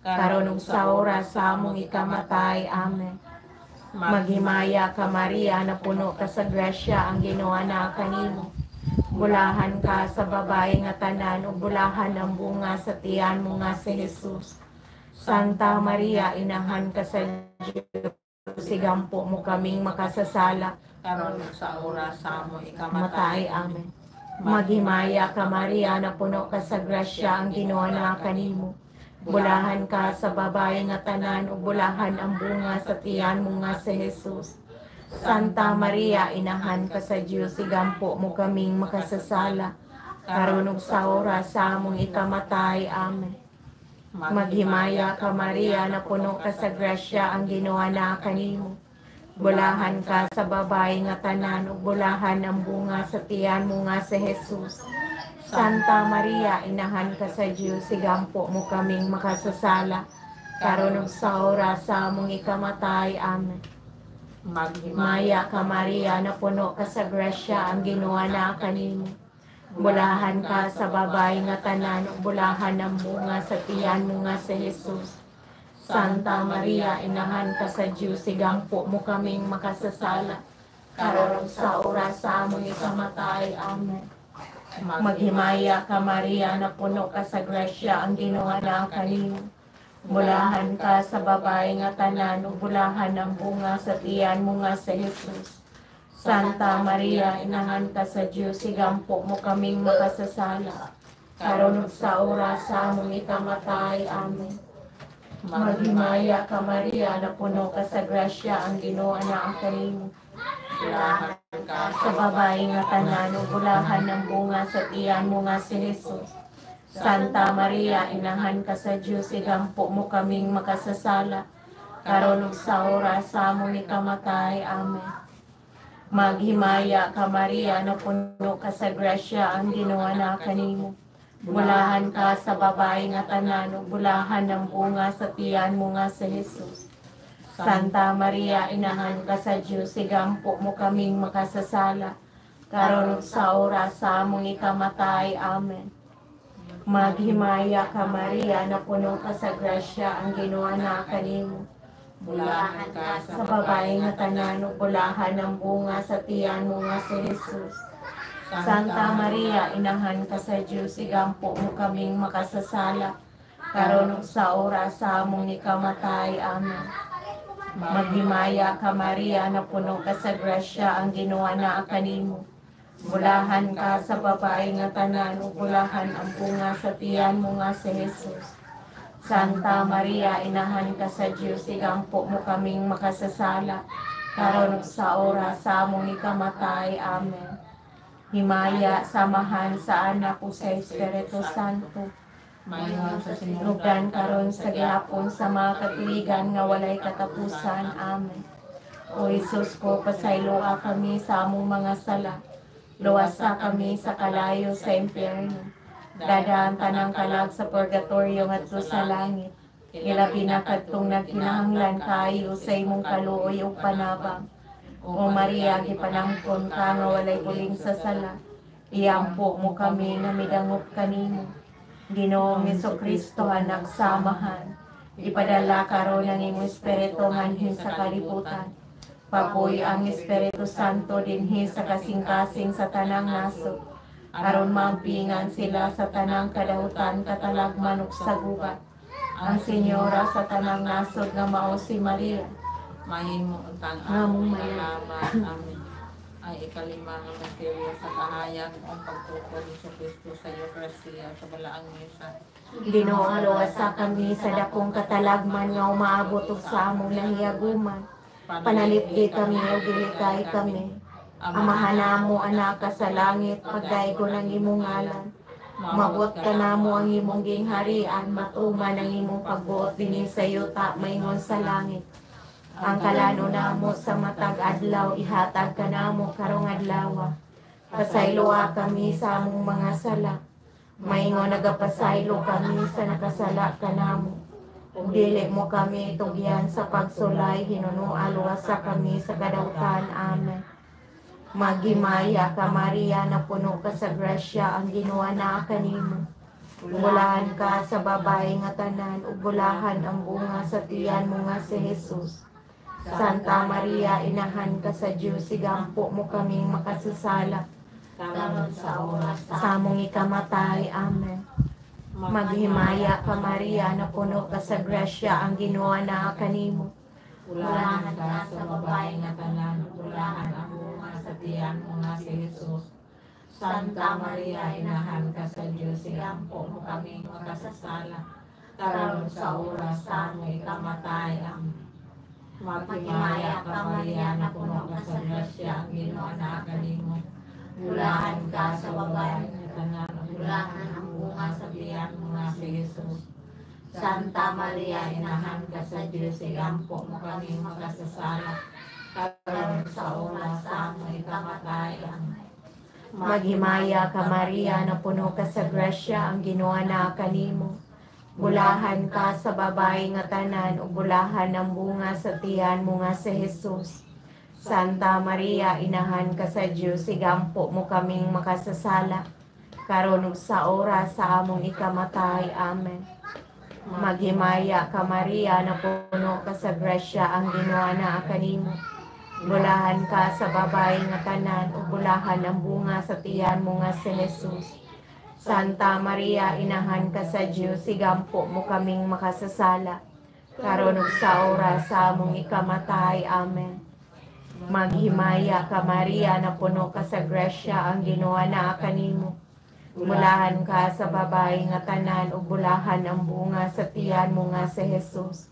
[SPEAKER 2] Karon ug sa oras sa among ikamatay. Amen. Maghimaya ka Maria, napuno ka sa grasya, ang Ginoo naa kanimo. Bulahan ka sa babae nga tanan, ug bulahan ang bunga sa tiyan mo nga si Jesus. Santa Maria, inahan ka sa Dios, sigampo mo kaming makasasala.
[SPEAKER 3] Karon sa oras sa among
[SPEAKER 2] ikamatay. Amen. Maghimaya ka Maria, napuno ka sa grasya, ang Ginoo naa kanimo. Bulahan ka sa babae nga tanan, ug bulahan ang bunga sa tiyan mo nga si Jesus. Santa Maria, inahan ka sa Dios, sigampo mo kaming makasasala. Karon ug sa oras sa among ikamatay. Amen. Maghimaya ka Maria, napuno ka sa grasya, ang Ginoo naa kanimo. Bulahan ka sa babae nga tanan, ug bulahan ang bunga sa tiyan mo nga si Jesus. Santa Maria, inahan ka sa Dios, sigampo mo kaming makasasala. Karon ug sa oras sa among ikamatay. Amen. Maghimaya ka Maria, napuno ka sa grasya, ang Ginoo naa kanimo. Bulahan ka sa babae nga tanan, ug bulahan ang bunga sa tiyan mo nga si Jesus. Santa Maria, inahan ka sa Dios, sigampo mo kaming makasasala. Karon sa oras sa among ikamatay. Amen. Maghimaya ka Maria, napuno ka sa grasya, ang Ginoo naa kanimo. Bulahan ka sa babae nga tanan, ug bulahan ang bunga sa tiyan mo nga si Jesus. Santa Maria, inahan ka sa Dios, sigampo mo kaming makasasala. Karon ug sa oras sa among ikamatay. Amen. Maghimaya ka Maria, napuno ka sa grasya, ang Ginoo naa kanimo. Bulahan ka sa babae nga tanan, ug bulahan ang bunga sa tiyan mo nga si Jesus. Santa Maria, inahan ka sa Dios, sigampo mo kaming makasasala. Karon ug sa oras sa among ikamatay. Amen. Maghimaya ka Maria, napuno ka sa grasya, ang Ginoo naa kanimo. Bulahan ka sa babae nga tanan, ug bulahan ang bunga sa tiyan mo nga si Jesus. Santa Maria, inahan ka sa Dios, sigampo mo kaming makasasala. Karon ug sa oras sa among ikamatay. Amen. Maghimaya ka Maria, napuno ka sa grasya, ang Ginoo naa kanimo.
[SPEAKER 3] Bulahan ka
[SPEAKER 2] sa babae nga tanan, ug bulahan ang bunga sa tiyan mo nga si Jesus. Santa Maria, inahan ka sa Dios, sigampo mo kaming makasasala. Karon ug sa oras sa among ikamatay. Amen. Maghimaya ka Maria, napuno ka sa grasya, ang Ginoo naa kanimo. Bulahan ka sa babae nga tanan ug bulahan ang bunga sa tiyan mo nga si Jesus. Santa Maria, inahan ka sa Dios, igampo mo kaming makasasala, karon ug sa oras sa among ikamatay. Amen. Himaya, samahan sa Anak ug sa Espiritu Santo.
[SPEAKER 3] Maingon sa
[SPEAKER 2] Lugdan karon sa gihapon sa mga katuigan nga walay katapusan. Amen. O Jesus ko, pasayloa kami sa among mga sala. Luwasa kami sa kalayo sa impyerno. Dadaan tanang kalag sa purgatorio ngadto sa langit. Ilabi na kadtong nagkinahanglan kaayo sa imong kaluoy ug panabang. O Maria, gipanangkon ka nga walay puling sa sala. Iampo mo kami nga midangop kanimo. Ginoong Kristo, anak sa Amahan, ipadala karon ang imong Espiritu nganhin sa kalibutan. Papuy ang Espiritu Santo dinhi sa kasing-kasing sa tanang nasod. Aron maampingan sila sa tanang kadautan, katalagman ug sa gubat. Ang Senyora sa tanang nasod nga mao si Maria.
[SPEAKER 3] Mahimo untang
[SPEAKER 2] Among
[SPEAKER 3] among
[SPEAKER 2] mayo.
[SPEAKER 3] Amen. Ay ikalima nga misteryo sa kahayag, ang pagtukod ni Kristo sa Eucharistia sa balaang misa.
[SPEAKER 2] Ginoo, luwasa kami sa dakong katalagman nga umaabot ug sa among nahiyaguman. Panalipdi kami ug gilikay kami. Amahan namo anak ka sa langit, pagdaygon ang imong ngalan. Mabot ka namo ang imong gingharian, matuman ang imong pagbuot dinhi sa yuta maingon sa langit. Ang kalano namo sa matag adlaw ihatag kanamo karong adlaw. Pasayloa kami sa among mga sala. Maingon nagapasaylo kami sa nakasala kanamo. Ug dili mo kami tugyan sa pagsulay, hinunoa luwasa kami sa kadautan. Amen. Maghimaya ka, Maria, na puno ka sa grasya, ang Ginoo naa kanimo. Bulahan ka sa babae nga tanan, ug bulahan ang bunga sa tiyan mo nga si Jesus. Santa Maria, inahan ka sa Dios, igampo mo kaming makasasala,
[SPEAKER 1] karon sa oras
[SPEAKER 2] sa among ikamatay. Amen. Maghimaya ka, Maria, na puno ka sa grasya, ang Ginoo naa kanimo.
[SPEAKER 3] Bulahan ka sa babae nga tanan, ug bulahan ang bunga sa tiyan mo nga si Jesus. Santa Maria, inahan ka sa Dios, iampo mo kaming makasasala, karon sa oras sa among ikamatay. Amen. Maghimaya ka, Maria, na puno ka sa grasya, ang Ginoo naa kanimo. Bulahan ka sa babae nga tanan, ug bulahan ang bunga sa tiyan mo nga si Jesus. Santa Maria, inahan ka sa Diyos, iampo mo kaming makasasala, karon sa oras sa among ikamatay. Amen.
[SPEAKER 2] Maghimaya ka, Maria, na puno ka sa grasya, ang Ginoo naa kanimo. Bulahan ka sa babae nga tanan, ug bulahan ang bunga sa tiyan mo nga si Jesus. Santa Maria, inahan ka sa Dios, igampo mo kaming makasasala, karon ug sa oras sa among ikamatay. Amen. Maghimaya ka, Maria, na puno ka sa grasya, ang Ginoo naa kanimo. Bulahan ka sa babae nga tanan, ug bulahan ang bunga sa tiyan mo nga si Jesus. Santa Maria, inahan ka sa Dios, igampo mo kaming makasasala, karon ug sa oras sa among ikamatay. Amen. Maghimaya ka, Maria, na puno ka sa grasya, ang Ginoo naa kanimo. Bulahan ka sa babae nga tanan, ug bulahan ang bunga sa tiyan mo nga si Jesus.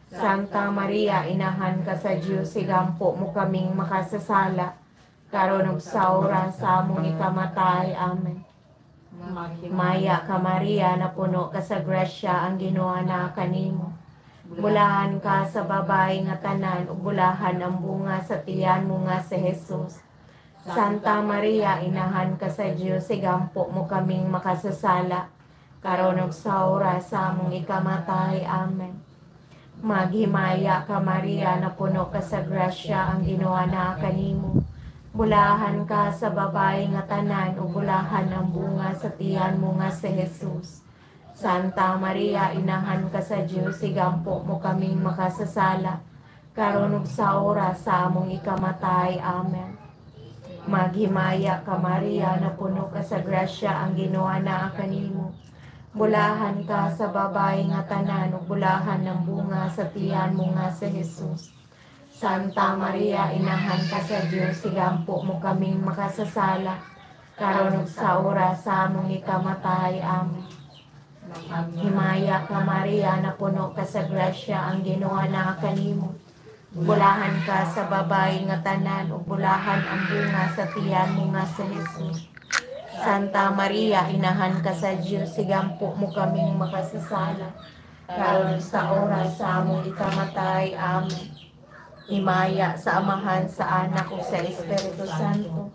[SPEAKER 2] Santa Maria, inahan ka sa Dios, igampo mo kaming makasasala, karon ug sa oras sa among ikamatay. Amen. Maya ka, Maria, na puno ka sa grasya, ang Ginoo naa kanimo. Bulahan ka sa babae nga tanan, ug bulahan ang bunga sa tiyan mo nga si Jesus. Santa Maria, inahan ka sa Dios, igampo mo kaming makasasala, karon ug sa oras sa among ikamatay. Amen. Maghimaya ka, Maria, na puno ka sa grasya, ang Ginoo naa kanimo. Bulahan ka sa babae nga tanan, ug bulahan ang bunga sa tiyan mo nga si Jesus. Santa Maria, inahan ka sa Dios, igampo mo kaming makasasala, karon ug sa oras sa among ikamatay. Amen. Maghimaya ka, Maria, na puno ka sa grasya, ang Ginoo naa kanimo. Bulahan ka sa babae nga tanan, ug bulahan ang bunga sa tiyan mo nga si Jesus. Santa Maria, inahan ka sa Dios, igampo mo kaming makasasala, karon ug sa oras sa among ikamatay. Amen. Himaya ka, Maria, napuno ka sa grasya, ang Ginoo naa kanimo. Bulahan ka sa babae nga tanan ug bulahan ang bunga sa tiyan mo nga si Jesus. Santa Maria, inahan ka sa Dios, igampo mo kaming makasasala, karon sa oras sa among ikamatay. Amen. Himaya sa Amahan, sa Anak ug sa Espiritu Santo.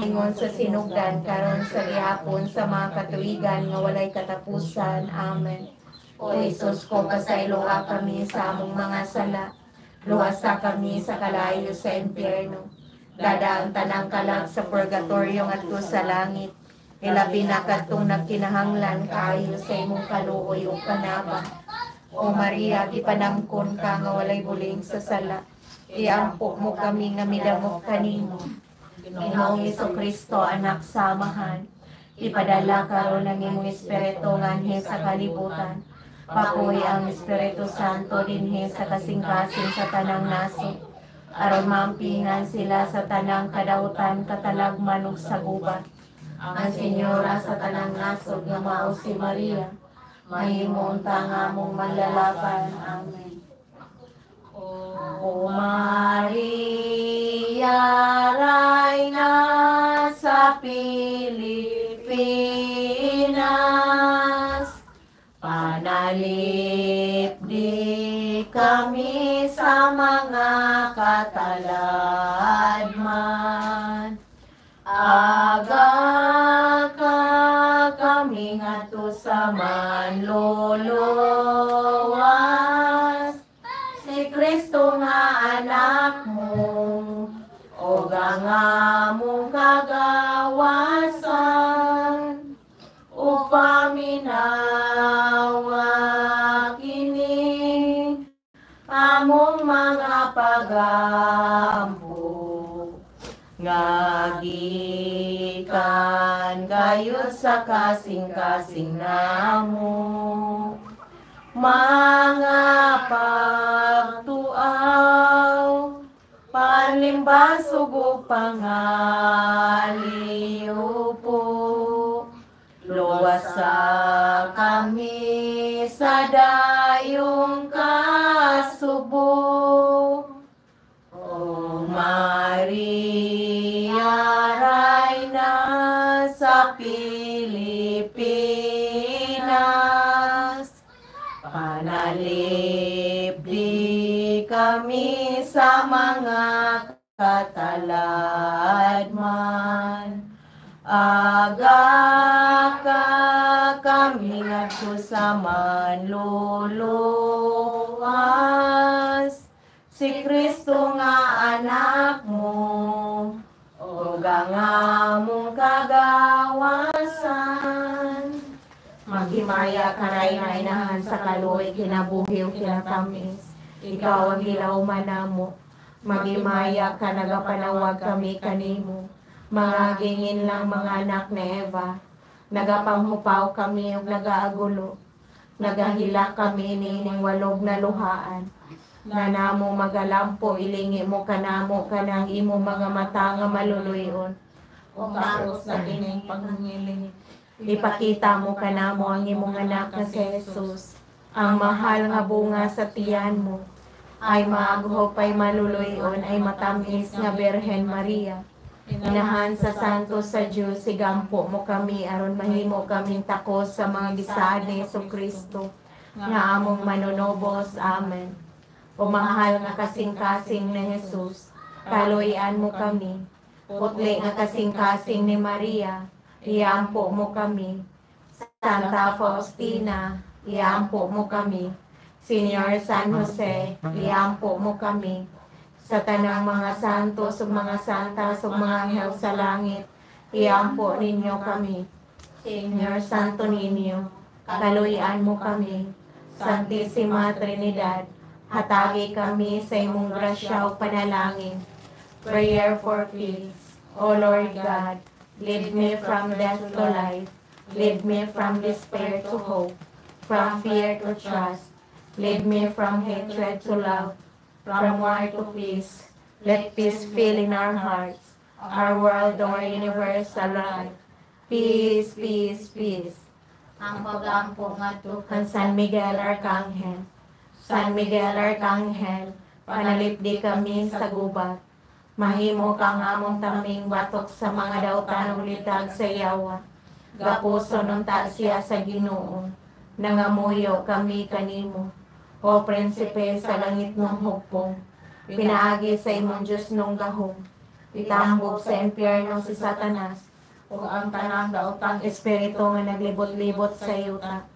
[SPEAKER 2] Ingon sa sinugdan, karon sa gihapon, sa mga katuigan nga walay katapusan. Amen. O Jesus ko, pasayloa kami sa among mga sala. Luwasa kami sa kalayo sa impyerno. Dad-a ang tanang kalag sa purgatorio ngadto sa langit. Ilabi na kadtong nagkinahanglan kaayo sa imong kaluoy ug panabang. O Maria, gipanangkon ka nga walay buling sa sala. Iampo mo kami nga midangop kanimo. Ginoong Kristo, Anak sa Amahan, ipadala karon ang imong Espiritu nganhi sa kalibutan. Papuhi ang Espiritu Santo dinhi sa kasing-kasing sa tanang nasod, aron maampingan sila sa tanang kadautan, katalagman ug sa gubat. Ang Senyora sa tanang nasod nga mao si Maria, mahimo unta nga among manlalaban. Amen. O Maria, Reyna sa Pilipinas, panalipdi kami sa mga katalagman. Aga ka kami ngadto sa manluluwas, si Kristo nga Anak mo, ug ang among kagawasan, upaminawa kini among mga pagampo, nga gikan gayud sa kasing-kasing namo. Mga pagtuaw, panlimbasog ug pangaliupo, luwasa kami sa dayong kasubo. O Maria, Reyna sa Pilipinas, panalipdi kami sa mga katalagman. Aga ka kami ngadto sa manluluwas, si Kristo nga Anak mo, ug ang among kagawasan. Maghimaya ka, Reyna, inahan sa kaluoy, kinabuhi ug kinatamis. Ikaw ang gilauman namo. Maghimaya ka, nagapanawag kami kanimo. Mga ginginlang mga anak ni Eva, nagapanghupaw kami ug nagaagulo. Nagahilak kami niining walog na luhaan. Na namo magalampo, ilingi mo kanamo kanang imo mga mata nga maluluyon.
[SPEAKER 3] O kaos na kining paghingiling.
[SPEAKER 2] Ipakita mo kanamo ang imong Anak nga si Jesus, ang mahal nga bunga sa tiyan mo, ay maaghop, ay maluluyon, ay matamis nga Birhen Maria. Inahan sa Santo sa Dios, igampo mo kami aron mahimo kaming takos sa mga gisaad ni Hesus Kristo nga among manunobos. Amen. O mahal nga kasing-kasing ni Jesus, kaluoyan mo kami. Putli nga kasing-kasing ni Maria, iampo mo kami. Santa Faustina, iampo mo kami. Senior San Jose, iampo mo kami. Sa tanang mga santos ug mga santa ug mga anghel sa langit, iampo ninyo kami. Senior Santo Niño, kaluoyan mo kami. Santissima Trinidad, hatagi kami sa imong grasya ug panalangin. Prayer for peace. O Lord God, lead me from death to life, lead me from despair to hope, from fear to trust. Lead me from hatred to love, from war to peace. Let peace fill in our hearts, our world, our universe alive. Peace, peace, peace.
[SPEAKER 1] Ang pagampo ngadto
[SPEAKER 2] Kang San Miguel Arcangel, San Miguel Arcangel, panalipdi kami sa gubat. Mahimo kang among taming batok sa mga dautan ug litag sa yawa. Gapuson unta siya sa Ginoo. Nangamuyo kami kanimo. O prinsipe sa langitnong hugpong, pinaagi sa imong Diyosnong gahom. Itambok sa impyerno si Satanas
[SPEAKER 3] ug ang tanang daotang
[SPEAKER 2] espiritu nga naglibot-libot sa yuta.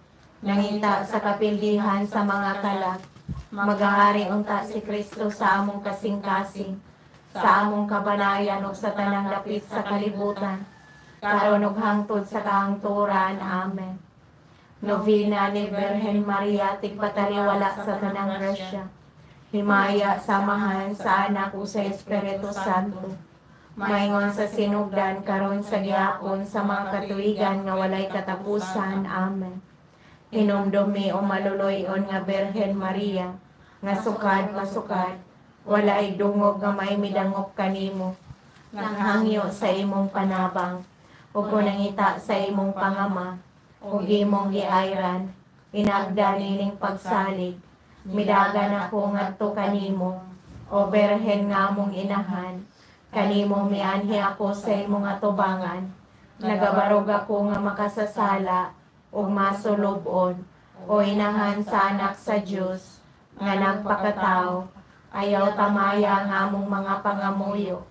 [SPEAKER 2] Nangita sa kapildihan sa mga kalag. Magahari unta si Kristo sa among kasing-kasing, sa among kabanayan ug sa tanang dapit sa kalibutan, karon ug hangtod sa kahangturan. Amen. Novena ni Birhen Maria, tigpataliwala sa tanang grasya. Himaya sa Amahan, sa Anak ug sa Espiritu Santo. Maingon sa sinugdan, karon sa gihapon, sa mga katuigan nga walay katapusan. Amen. Hinumdumi, o maluloy-on nga Birhen Maria, nga sukad masukad, walay dungog nga may midangop kanimo. Nanghangyo sa imong panabang, ug nangita sa imong pangama, ug imong giayran, inagda nining pagsalig. Midagan ako ngadto kanimo, o Birhen nga among inahan, kanimo mianhi ako sa imong atubangan. Nagabarog ako nga makasasala ug masulub-on, o inahan sa Anak sa Dios nga nagpakatao. Ayaw tamaya ang among mga pangamuyo.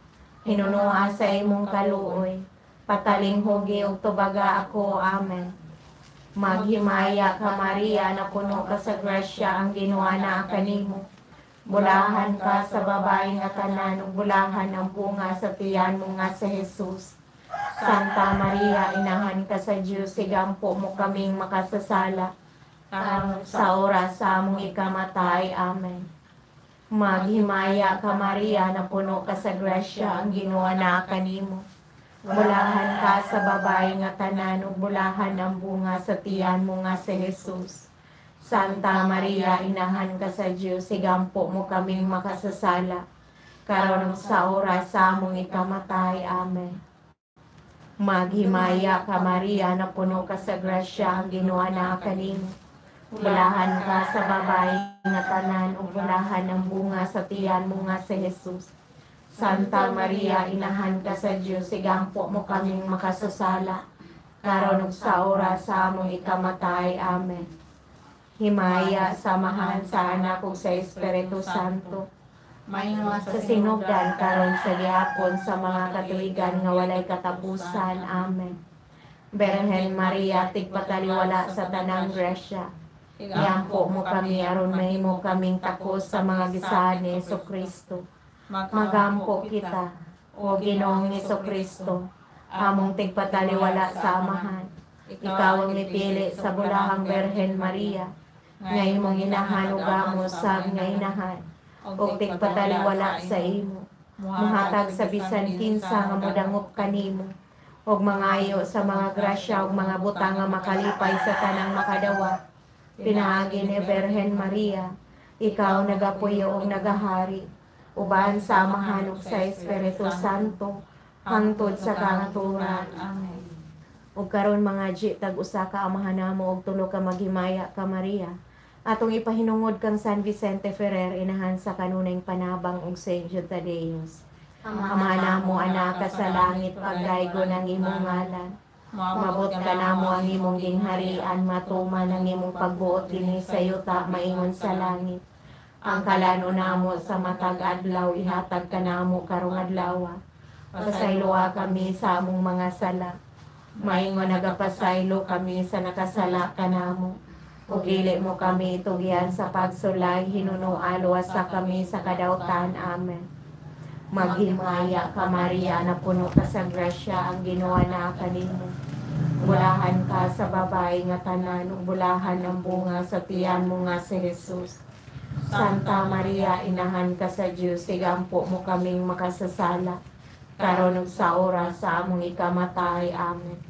[SPEAKER 2] Hinunoa sa imong kaluoy. Patalinghugi ug tubaga ako. Amen. Maghimaya ka, Maria, napuno ka sa grasya, ang Ginoo naa kanimo. Bulahan ka sa babae nga tanan ug bulahan ang bunga sa tiyan mo nga si Jesus. Santa Maria, inahan ka sa Dios, igampo mo kaming makasasala sa oras sa among ikamatay. Amen. Maghimaya ka, Maria, napuno ka sa grasya, ang Ginoo naa kanimo. Bulahan ka sa babae nga tanan ug bulahan ang bunga sa tiyan mo nga si Jesus. Santa Maria, inahan ka sa Dios, igampo mo kaming makasasala karon sa oras sa among ikamatay. Amen. Maghimaya ka, Maria, napuno ka sa grasya, ang Ginoo naa kanimo. Bulahan ka sa babae nga tanan ug bulahan ang bunga sa tiyan mo nga si Jesus. Santa Maria, inahan ka sa Dios, igampo mo kaming makasasala karon ug sa oras sa among ikamatay. Amen. Himaya sa Amahan, sa Anak ug sa Espiritu Santo.
[SPEAKER 3] Maingon
[SPEAKER 2] sa sinugdan, karon sa gihapon, sa mga katuigan nga walay katapusan. Amen. Birhen Maria, tigpataliwala sa tanang grasya. Iampo mo kami aron mahimo kaming takos sa mga gisaad ni Kristo. Magampo kita, o Ginoong Kristo, among tigpataliwala sa Amahan. Ikaw ang mipili sa bulahang Birhen Maria, nga imong inahan ug amo sab nga inahan, ug tigpataliwala sa imo. Muhatag sa bisan kinsa nga modangop kanimo, ug mangayo sa mga grasya ug mga butang nga makalipay sa tanang makadawa. Pinaagi ni Birhen Maria, ikaw nagapuyo ug nagahari uban sa Amahan ug sa Espiritu Santo hangtod sa kahangturan.
[SPEAKER 3] Amen.
[SPEAKER 2] Ug karon, mga G, tag usa ka Amahan namo og tulo ka Maghimaya ka, Maria. Atong ipahinungod kang San Vicente Ferrer, inahan sa kanunayng panabang, ug Saint Jude Thaddeus. Ama namo, anaa ka sa langit, pagdaygon ang imong ngalan. Mabot kanamo ang imong gingharian, matuman ang imong pagbuot dinhi sa yuta maingon sa langit. Ang kalanon namo sa matag adlaw ihatag kanamo karong adlaw. Pasayloa kami sa among mga sala, maingon nagapasaylo kami sa nakasala kanamo. Ug dili mo kami itugyan sa pagsulay, hinunoa luwasa kami sa kadautan. Amen. Maghimaya ka, Maria, napuno ka sa grasya, ang Ginoo naa kanimo. Bulahan ka sa babae nga tanan, ug bulahan ang bunga sa tiyan mo nga si Jesus. Santa Maria, inahan ka sa Dios, igampo mo kaming makasasala karon ug sa oras sa among ikamatay. Amen.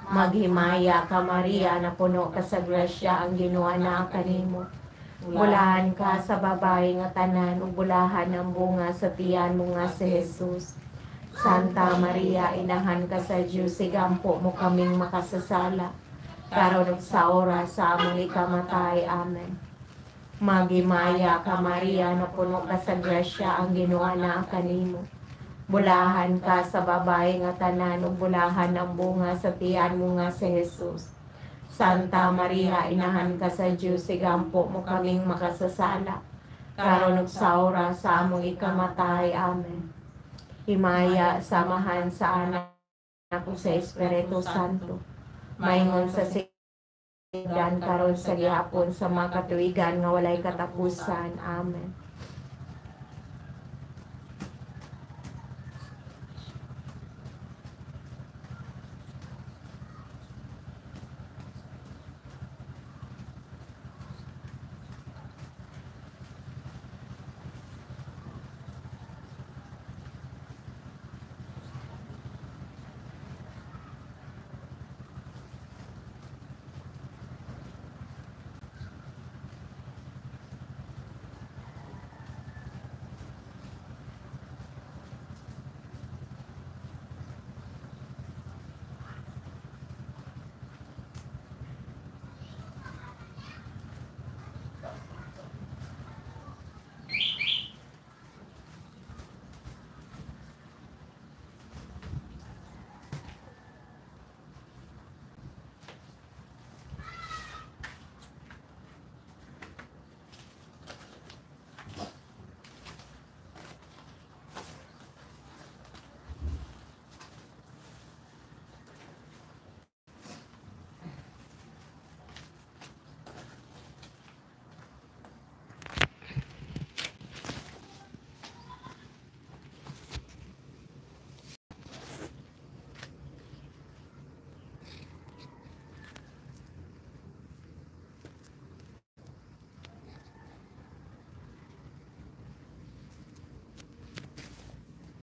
[SPEAKER 2] Maghimaya ka, Maria, napuno ka sa grasya, ang Ginoo naa kanimo. Bulahan ka sa babae nga tanan ug bulahan ang bunga sa tiyan mo nga si Jesus. Santa Maria, inahan ka sa Dios, igampo mo kaming makasasala, karon ug sa oras sa among ikamatay. Amen. Maghimaya ka, Maria, napuno ka sa grasya, ang Ginoo naa kanimo. Bulahan ka sa babae nga tanan ug bulahan ang bunga sa tiyan mo nga si Jesus. Santa Maria, inahan ka sa Dios, igampo mo kaming makasasala, karon ug sa oras sa among ikamatay. Amen. Himaya sa Amahan, sa Anak ug sa Espiritu Santo. Maingon sa sinugdan, karon sa gihapon, sa mga katuigan nga walay katapusan. Amen.